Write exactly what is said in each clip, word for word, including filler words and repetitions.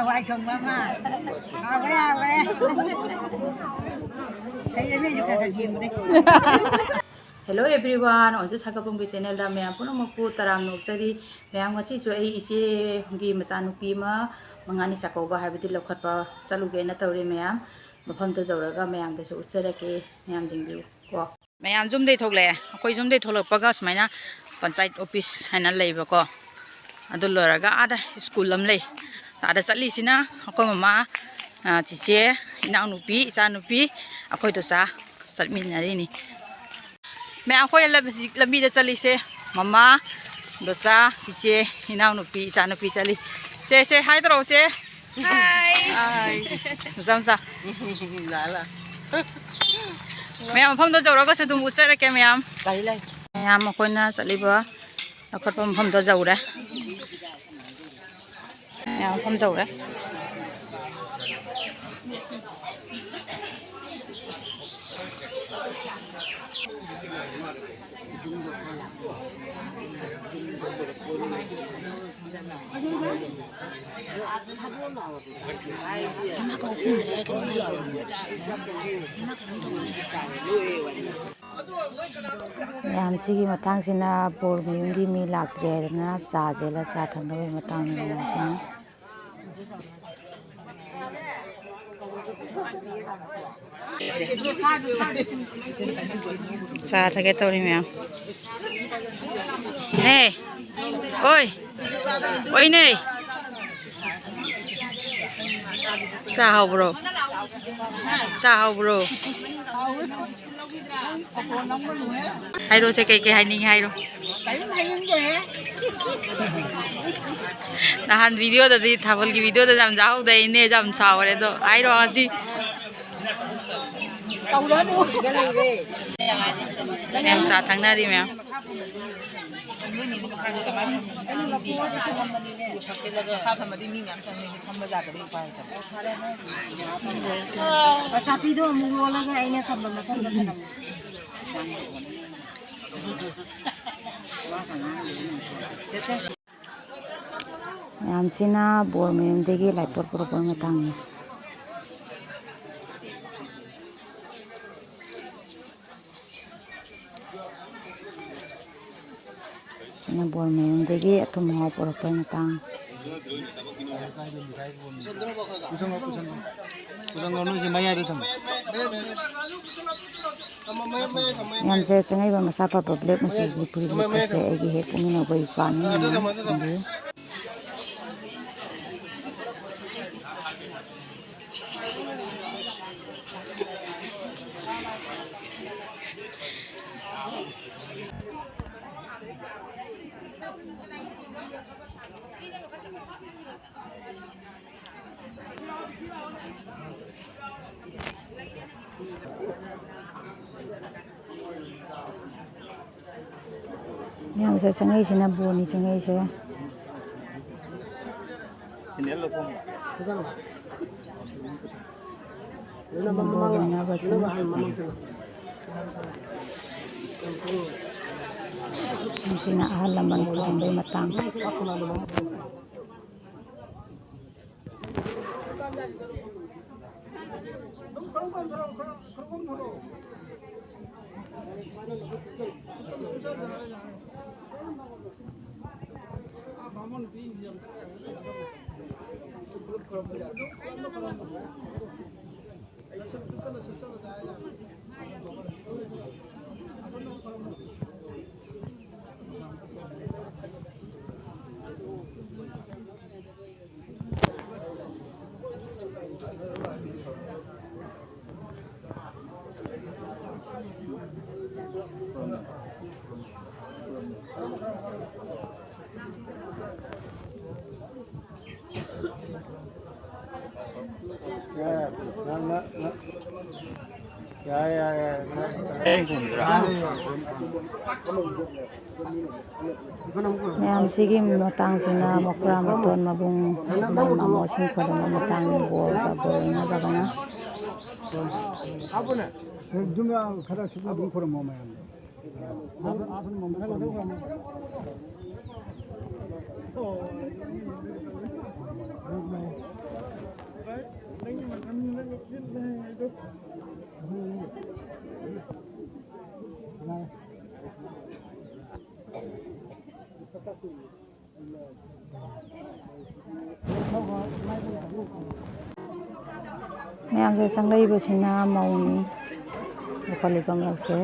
ꯍꯋꯥꯏ ꯊꯣꯡꯕ ꯑꯃ꯫ ꯍꯥꯎꯈ꯭ꯔꯦ, ꯍꯥꯎꯈ꯭ꯔꯦ꯫ ꯍꯩ ꯑꯃꯁꯨ ꯈꯔ ꯈꯔ ꯌꯦꯡꯕꯗꯩ꯫ Hello everyone, ꯑꯣꯟꯁꯨ ꯁꯥꯒꯠꯄꯨꯝꯒꯤ channelꯗ ꯃꯌꯥꯝ ꯄꯨꯝꯅꯃꯛꯄꯨ ꯇꯔꯥꯝꯅ ꯑꯣꯛꯆꯔꯤ꯫ ꯃꯌꯥꯝ, ꯉꯁꯤꯁꯨ ꯑꯩ ꯏꯆꯦꯒꯤ ꯃꯆꯥꯅꯨꯄꯤ ꯑꯃ ꯃꯉꯥꯅꯤ ꯆꯥꯛꯀꯧꯕ ꯍꯥꯏꯕꯗꯤ ꯂꯧꯈꯠꯄ ꯆꯠꯂꯨꯒꯦꯅ ꯇꯧꯔꯤ ꯃꯌꯥꯝ꯫ ꯃꯐꯝꯗꯨ ꯌꯧꯔꯒ ꯃꯌꯥꯝꯗꯁꯨ ꯎꯠꯆꯔꯛꯀꯦ, ꯃꯌꯥꯝ ꯌꯦꯡꯕꯤꯌꯨ ꯀꯣ꯫ ꯃꯌꯥꯝ ꯌꯨꯝꯗꯩ ꯊꯣꯛꯂꯛꯑꯦ꯫ ꯑꯩꯈꯣꯏ ꯌꯨꯝꯗꯩ ꯊꯣꯛꯂꯛꯄꯒ ꯁꯨꯃꯥꯏꯅ ꯄꯟꯆꯥꯌꯠ ꯑꯣꯐꯤꯁ ꯍꯥꯏꯅ ꯂꯩꯕꯀꯣ, ꯑꯗꯨ ꯂꯣꯏꯔꯒ ꯑꯥꯗ ꯁ꯭ꯀꯨꯜ ꯑꯃ ꯂꯩ, ꯑꯥꯗ ꯆꯠꯂꯤꯁꯤꯅ ꯑꯩꯈꯣꯏ ꯃꯃꯥ, ꯑ, ꯆꯤꯆꯦ, ꯏꯅꯥꯎꯅꯨꯄꯤ, ꯏꯆꯥꯅꯨꯄꯤ, ꯑꯩꯈꯣꯏ ꯗꯣꯆꯥ ꯆꯠꯃꯤꯟꯅꯔꯤꯅꯤ꯫ ꯃꯌꯥꯝ, ꯑꯩꯈꯣꯏ ꯂꯝꯕꯤ-, ꯂꯝꯕꯤꯗ ꯆꯠꯂꯤꯁꯦ ꯃꯃꯥ, ꯗꯣꯆꯥ, ꯆꯤꯆꯦ, ꯏꯅꯥꯎꯅꯨꯄꯤ, ꯏꯆꯥꯅꯨꯄꯤ ꯆꯠꯂꯤ꯫ ꯆꯦ, ꯆꯦ, ꯍꯥꯏ ꯇꯧꯔꯛꯑꯣ, ꯆꯦ꯫ ꯍꯥꯏ꯫ ꯍꯥꯏ꯫ ꯃꯆꯥ, ꯃꯆꯥ꯫ ꯂꯥ, ꯂꯥ꯫ ꯃꯌꯥꯝ, ꯃꯐꯝꯗꯣ ꯌꯧꯔꯒꯁꯨ ꯑꯗꯨꯝ ꯎꯠꯆꯔꯛꯀꯦ, ꯃꯌꯥꯝ꯫ ꯂꯩ, ꯂꯩ꯫ ꯃꯌꯥꯝ, ꯑꯩꯈꯣꯏꯅ ꯆꯠꯂꯤꯕ ꯂꯧꯈꯠꯄ ꯃꯐꯝꯗꯣ ꯌꯧꯔꯦ꯫ ꯃꯌꯥꯝ, ꯃꯐꯝ ꯌꯧꯔꯦ꯫ ꯃꯌꯥꯝ, ꯁꯤꯒꯤ ꯃꯇꯥꯡꯁꯤꯅ ꯕꯣꯔ ꯃꯌꯨꯝꯒꯤ ꯃꯤ ꯂꯥꯛꯇ꯭ꯔꯦ ꯍꯥꯏꯗꯅ ꯆꯥ ꯆꯦꯜꯂ ꯆꯥ ꯊꯛꯅꯕꯒꯤ ꯃꯇꯥꯡꯅꯤ ꯃꯌꯥꯝꯁꯤꯅ꯫ ꯆꯥ ꯊꯛꯀꯦ ꯇꯧꯔꯤ ꯃꯌꯥꯝ꯫ ꯍꯦ! ꯑꯣꯏ! ꯑꯣꯏꯅꯦ! ꯆꯥ ꯍꯥꯎꯕ꯭ꯔꯣ? ꯆꯥ ꯍꯥꯎꯕ꯭ꯔꯣ? ꯍꯥꯏꯔꯣꯁꯦ, ꯀꯩ ꯀꯩ ꯍꯥꯏꯅꯤꯡꯉꯤ ꯍꯥꯏꯔꯣ꯫ ꯀꯔꯤꯝ ꯍꯥꯏꯅꯤꯡꯗꯦꯍꯦ꯫ ꯅꯍꯥꯟ videoꯗꯗꯤ, ꯊꯥꯕꯜꯒꯤ videoꯗ ꯌꯥꯝ ꯆꯥꯍꯧꯗꯦ, ꯏꯅꯦ ꯌꯥꯝ ꯁꯥꯎꯔꯦ꯫ ꯑꯗꯣ ꯍꯥꯏꯔꯣ ꯉꯁꯤ꯫ ꯇꯧꯔꯅꯨ꯫ ꯃꯌꯥꯝ ꯆꯥ ꯊꯛꯅꯔꯤ ꯃꯌꯥꯝ꯫ ꯆꯥꯄꯤꯗꯣ ꯑꯃꯨꯛ ꯂꯣꯜꯂꯒ ꯑꯩꯅ ꯊꯝꯕ ꯃꯐꯝꯗ ꯊꯅꯝꯃꯨ꯫ ꯆꯦ, ꯆꯦ꯫ ꯃꯌꯥꯝꯁꯤꯅ ꯕꯣꯔ ꯃꯌꯨꯝꯗꯒꯤ ꯂꯥꯏꯄꯣꯠ ꯄꯨꯔꯛꯄꯒꯤ ꯃꯇꯥꯡꯅꯤ꯫ ꯁꯤꯅ ꯕꯣꯔ ꯃꯌꯨꯝꯗꯒꯤ ꯑꯊꯨꯝ ꯑꯍꯥꯎ ꯄꯨꯔꯛꯄꯒꯤ ꯃꯇꯥꯡ꯫ ꯃꯌꯥꯝꯁꯦ ꯆꯪꯉꯛꯏꯕ ꯃꯁꯥ ꯐꯕ ꯕ꯭ꯂꯦꯛ ꯃꯆꯨꯒꯤ ꯐꯨꯔꯤꯠ ꯂꯤꯠꯄꯁꯦ ꯑꯩꯒꯤ ꯍꯦꯛ ꯄꯣꯛꯃꯤꯟꯅꯕ ꯏꯄ꯭ꯋꯥꯅꯤ꯫ ꯌꯦꯡꯕꯤꯌꯨ꯫ ꯃꯌꯥꯝꯁꯦ ꯆꯪꯉꯛꯏꯁꯤꯅ ꯕꯣꯔꯅꯤ ꯆꯪꯉꯛꯏꯁꯦ꯫ ꯕꯣꯔ ꯂꯣꯏꯅꯕꯁꯤꯅ꯫ ꯃꯁꯤꯅ ꯑꯍꯜ ꯂꯃꯟ ꯈꯨꯔꯨꯝꯕꯩ ꯃꯇꯥꯡ꯫ ꯌꯥꯏ, ꯌꯥꯏ, ꯌꯥꯏ꯫ ꯃꯌꯥꯝꯁꯤꯒꯤ ꯃꯇꯥꯡꯁꯤꯅ ꯃꯈꯨꯔꯥ ꯃꯇꯣꯟ ꯃꯕꯨꯡ ꯃꯥꯃꯣꯁꯤꯡ ꯈꯣꯏꯔꯝꯕ ꯃꯇꯥꯡꯅꯤ꯫ ꯕꯣꯔꯒ ꯕꯣꯔ ꯂꯩꯅꯗꯕꯅ꯫ ꯑꯗꯨꯝ ꯈꯔ ꯁꯨꯝ ꯑꯗꯨꯝ ꯈꯣꯏꯔꯝꯃꯣ ꯃꯌꯥꯝꯗꯣ꯫ ꯑꯗꯨꯝ, ꯑꯗꯨꯝ ꯈꯣꯏꯔꯝꯃꯣ꯫ ꯃꯌꯥꯝꯁꯦ ꯆꯪꯂꯛꯏꯕꯁꯤꯅ ꯃꯧꯅꯤ꯫ ꯂꯨꯈ ꯂꯩꯐꯝ ꯌꯧꯁꯦ꯫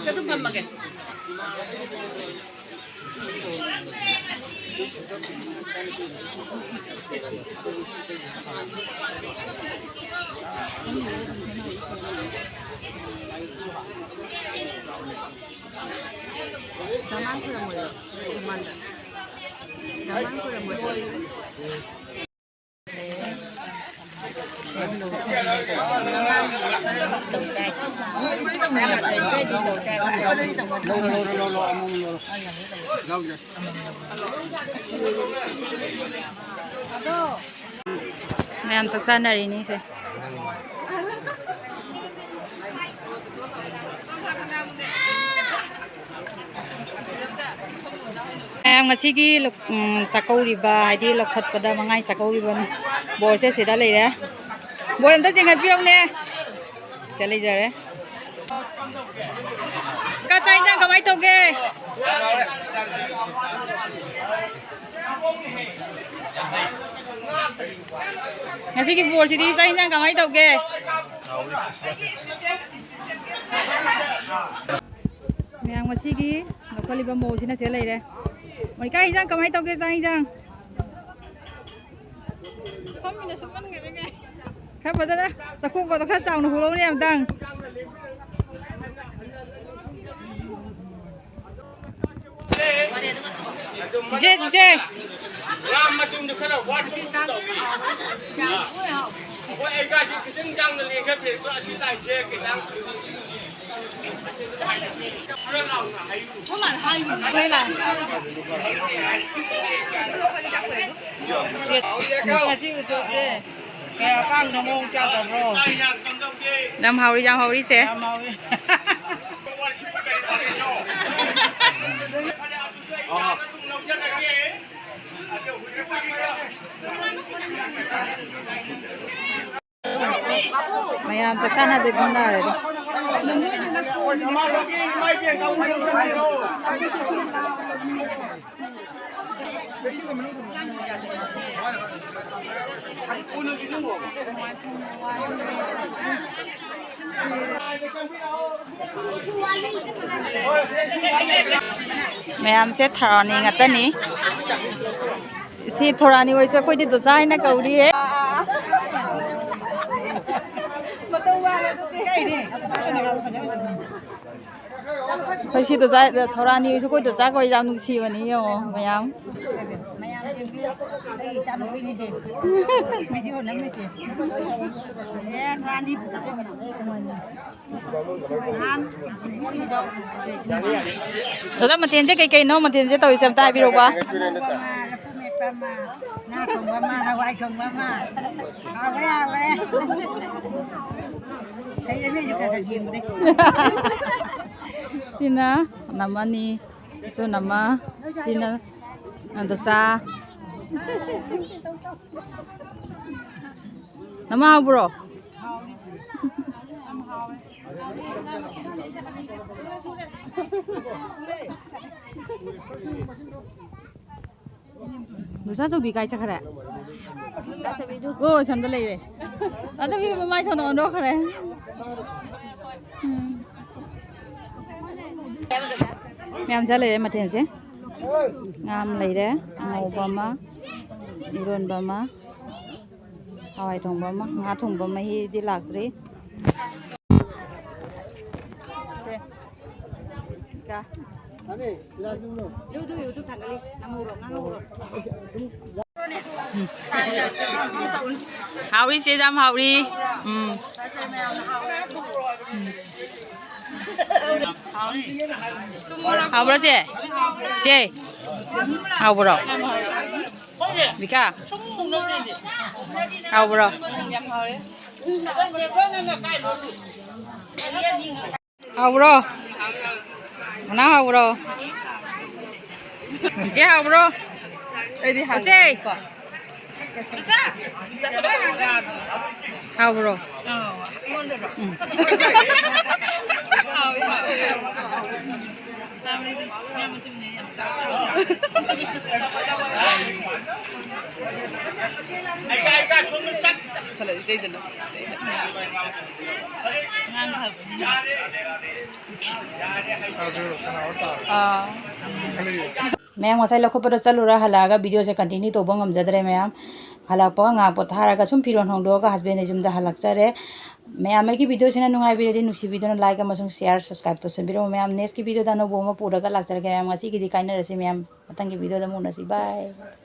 ꯑꯗꯨꯝ ꯐꯝꯃꯒꯦ꯫ ꯃꯃꯥꯡ ꯈꯨꯔꯝꯃꯣꯏꯌꯦ, ꯃꯃꯥꯡꯗ꯫ ꯃꯃꯥꯡ ꯈꯨꯔꯝꯃꯣꯏꯌꯦ꯫ ꯃꯌꯥꯝ ꯆꯥꯛ ꯆꯥꯅꯔꯤꯅꯤꯁꯦ꯫ ꯃꯌꯥꯝ ꯉꯁꯤꯒꯤ ꯂꯧ-, ꯎꯝ, ꯆꯥꯛꯀꯧꯔꯤꯕ, ꯍꯥꯏꯗꯤ ꯂꯧꯈꯠꯄꯗ ꯃꯉꯥꯏ ꯆꯥꯛꯀꯧꯔꯤꯕ ꯕꯣꯔꯁꯦ ꯁꯤꯗ ꯂꯩꯔꯦ꯫ ꯕꯣꯔ ꯑꯝꯇ ꯆꯤꯡꯈꯠꯄꯤꯔꯧꯅꯦ꯫ ꯁꯤꯗ ꯂꯩꯖꯔꯦ꯫ ꯀꯀꯥ, ꯆꯥꯛ ꯏꯟꯖꯥꯡ ꯀꯃꯥꯏ ꯇꯧꯒꯦ? ꯉꯁꯤꯒꯤ ꯕꯣꯔꯁꯤꯗꯤ ꯆꯥꯛ ꯏꯟꯖꯥꯡ ꯀꯃꯥꯏ ꯇꯧꯒꯦ? ꯃꯌꯥꯝ ꯉꯁꯤꯒꯤ ꯂꯧꯈꯠꯂꯤꯕ ꯃꯧꯁꯤꯅ ꯁꯤꯗ ꯂꯩꯔꯦ꯫ ꯃꯣꯅꯤꯀꯥ, ꯏꯟꯖꯥꯡ ꯀꯃꯥꯏ ꯇꯧꯒꯦ? ꯆꯥꯛ ꯏꯟꯖꯥꯡ? ꯈꯔ ꯐꯖꯅ ꯆꯥꯛꯈꯣꯝꯒꯗꯣ ꯈꯔ ꯆꯥꯎꯅ ꯍꯨꯜꯂꯧꯅꯦ ꯑꯝꯇꯪ꯫ ꯆꯤꯆꯦ, ꯆꯤꯆꯦ꯫ ꯉꯥ ꯃꯇꯨꯝꯗꯨ ꯈꯔ ꯋꯥꯠꯄꯒꯨꯝ ꯇꯧꯏ꯫ ꯍꯣꯏ, ꯑꯩꯒꯥꯁꯨ ꯈꯤꯇꯪ ꯌꯥꯝꯅ ꯂꯦꯡꯈꯠꯄꯤꯔꯛꯄ ꯑꯁꯤ ꯂꯥꯏꯁꯦ ꯈꯤꯇꯪ꯫ ꯉꯁꯤ ꯎꯁꯣꯞꯁꯦ ꯀꯌꯥ ꯀꯥꯡꯅ ꯃꯑꯣꯡ ꯆꯥꯗꯕ꯭ꯔꯣ? ꯌꯥꯝ ꯍꯥꯎꯔꯤ, ꯌꯥꯝ ꯍꯥꯎꯔꯤꯁꯦ꯫ ꯌꯥꯝ ꯍꯥꯎꯔꯤ꯫ ꯃꯌꯥꯝ ꯆꯥꯛ ꯆꯥꯅꯗꯦ ꯐꯝꯅꯔꯦ꯫ ꯃꯌꯥꯝꯁꯦ ꯊꯔꯥꯅꯤ ꯉꯥꯛꯇꯅꯤ꯫ ꯁꯤ ꯊꯣꯔꯥꯅꯤ ꯑꯣꯏꯁꯨ ꯑꯩꯈꯣꯏꯗꯤ ꯗꯣꯖꯥ ꯍꯥꯏꯅ ꯀꯧꯔꯤꯌꯦ꯫ ꯑꯩꯈꯣꯏ ꯁꯤ ꯗꯣꯖꯥ, ꯊꯣꯔꯥꯅꯤ ꯑꯣꯏꯁꯨ ꯑꯩꯈꯣꯏ ꯗꯣꯖꯥ ꯀꯧꯏ, ꯌꯥꯝ ꯅꯨꯡꯁꯤꯕꯅꯤ ꯌꯦꯡꯉꯣ ꯃꯌꯥꯝ꯫ ꯃꯌꯥꯝ ꯌꯦꯡꯕꯤꯌꯨ꯫ ꯑꯩ ꯏꯆꯥꯅꯨꯄꯤꯅꯤꯁꯦ꯫ ꯚꯤꯗꯤꯑꯣ ꯅꯝꯃꯤꯁꯦ꯫ ꯑꯦ, ꯊꯣꯔꯥꯅꯤ꯫ ꯗꯥꯗꯥ, ꯃꯊꯦꯜꯁꯦ ꯀꯩꯀꯩꯅꯣ? ꯃꯊꯦꯜꯁꯦ ꯇꯧꯔꯤꯁꯦ ꯑꯝꯇ ꯍꯥꯏꯕꯤꯔꯛꯎꯕ꯫ ꯂꯐꯨ ꯃꯦꯠꯄ ꯑꯃ, ꯉꯥ ꯊꯣꯡꯕ ꯑꯃ, ꯍꯋꯥꯏ ꯊꯣꯡꯕ ꯑꯃ꯫ ꯍꯥꯎꯔꯦ, ꯍꯥꯎꯔꯦ꯫ ꯍꯩ ꯑꯅꯤꯁꯨ ꯈꯔ ꯈꯔ ꯌꯦꯡꯉꯨꯗꯦ꯫ ꯁꯤꯅ ꯅꯝꯃꯅꯤ, ꯁꯤꯁꯨ ꯅꯝꯃ, ꯁꯤꯅ ꯑꯗꯣ ꯆꯥ꯫ ꯅꯃꯥ ꯍꯥꯎꯕ꯭ꯔꯣ? ꯅꯨꯆꯥꯆꯧꯕꯤ ꯀꯥꯏ ꯆꯠꯈ꯭ꯔꯦ? ꯑꯣ, ꯑꯁꯣꯝꯗ ꯂꯩꯔꯦ꯫ ꯑꯗꯨꯒꯤ ꯃꯃꯥꯏ ꯁꯣꯟꯗ ꯑꯣꯟꯊꯣꯛꯈ꯭ꯔꯦ꯫ ꯎꯝ꯫ ꯃꯌꯥꯝ ꯆꯥ ꯂꯩꯔꯦ ꯃꯊꯦꯜꯁꯦ꯫ ꯉꯥ ꯑꯃ ꯂꯩꯔꯦ, ꯑꯉꯧꯕ ꯑꯃ, ꯏꯔꯣꯟꯕ ꯑꯃ, ꯍꯋꯥꯏ ꯊꯣꯡꯕ ꯑꯃ, ꯉꯥ ꯊꯣꯡꯕ ꯃꯍꯤꯗꯤ ꯂꯥꯛꯇ꯭ꯔꯤ꯫ ꯁꯦ꯫ ꯀ-, ꯍꯥꯎꯔꯤ ꯆꯦ, ꯌꯥꯝ ꯍꯥꯎꯔꯤ꯫ ꯎꯝ꯫ ꯎꯝ꯫ ꯍꯥꯎꯕ꯭ꯔꯣ ꯆꯦ? ꯆꯦ, ꯍꯥꯎꯕ꯭ꯔꯣ? ꯕꯤꯀꯥ, ꯍꯥꯎꯕ꯭ꯔꯣ? ꯍꯥꯎꯕ꯭ꯔꯣ? ꯃꯅꯥ ꯍꯥꯎꯕ꯭ꯔꯣ? ꯏꯆꯦ, ꯍꯥꯎꯕ꯭ꯔꯣ? ꯑꯩꯗꯤ ꯏꯆꯦ! ꯍꯥꯎꯕꯅꯤꯀꯣ꯫ ꯍꯥꯎꯕ꯭ꯔꯣ? ꯑꯥ, ꯑꯩꯉꯣꯟꯗꯔꯣ? ꯎꯝ꯫ ꯍꯥꯎꯋꯦ, ꯍꯥꯎꯋꯦ꯫ ꯍꯥꯎꯕꯅꯦ, ꯃꯌꯥꯝ ꯃꯇꯨꯝꯅꯦ, ꯌꯥꯝ ꯆꯥꯎ꯫ ꯆꯠꯂꯣ, ꯏꯇꯩꯗꯅꯣ꯫ ꯑꯉꯥꯡ ꯐꯕꯅꯤꯅ꯫ ꯑꯥ꯫ ꯃꯌꯥꯝ ꯉꯁꯥꯏ ꯂꯧꯈꯠꯄꯗꯣ ꯆꯠꯂꯨꯔ ꯍꯜꯂꯛꯑꯒ video ꯁꯦ continue ꯇꯧꯕ ꯉꯝꯖꯗ꯭ꯔꯦ ꯃꯌꯥꯝ꯫ ꯍꯜꯂꯛꯄꯒ ꯉꯥꯏꯍꯥꯛ ꯄꯣꯊꯥꯔꯒ ꯁꯨꯝ ꯐꯤꯔꯣꯜ ꯍꯣꯡꯗꯣꯛꯑꯒ husband ꯅ ꯌꯨꯝꯗ ꯍꯜꯂꯛꯆꯔꯦ꯫ ꯃꯌꯥꯝ ꯑꯩꯒꯤ video ꯁꯤꯅ ꯅꯨꯡꯉꯥꯏꯕꯤꯔꯗꯤ ꯅꯨꯡꯁꯤꯕꯤꯗꯨꯅ like ꯑꯃꯁꯨꯡ share, subscribe ꯇꯧꯁꯟꯕꯤꯔꯝꯃꯨ ꯃꯌꯥꯝ꯫ Next ꯀꯤ video ꯗ ꯑꯅꯧꯕ ꯑꯃ ꯄꯨꯔꯒ ꯂꯥꯛꯆꯔꯒꯦ ꯃꯌꯥꯝ꯫ ꯉꯁꯤꯒꯤꯗꯤ ꯀꯥꯏꯅꯔꯁꯤ ꯃꯌꯥꯝ꯫ ꯃꯊꯪꯒꯤ video ꯗ ꯑꯃꯨꯛ ꯎꯅꯁꯤ꯫ Bye꯫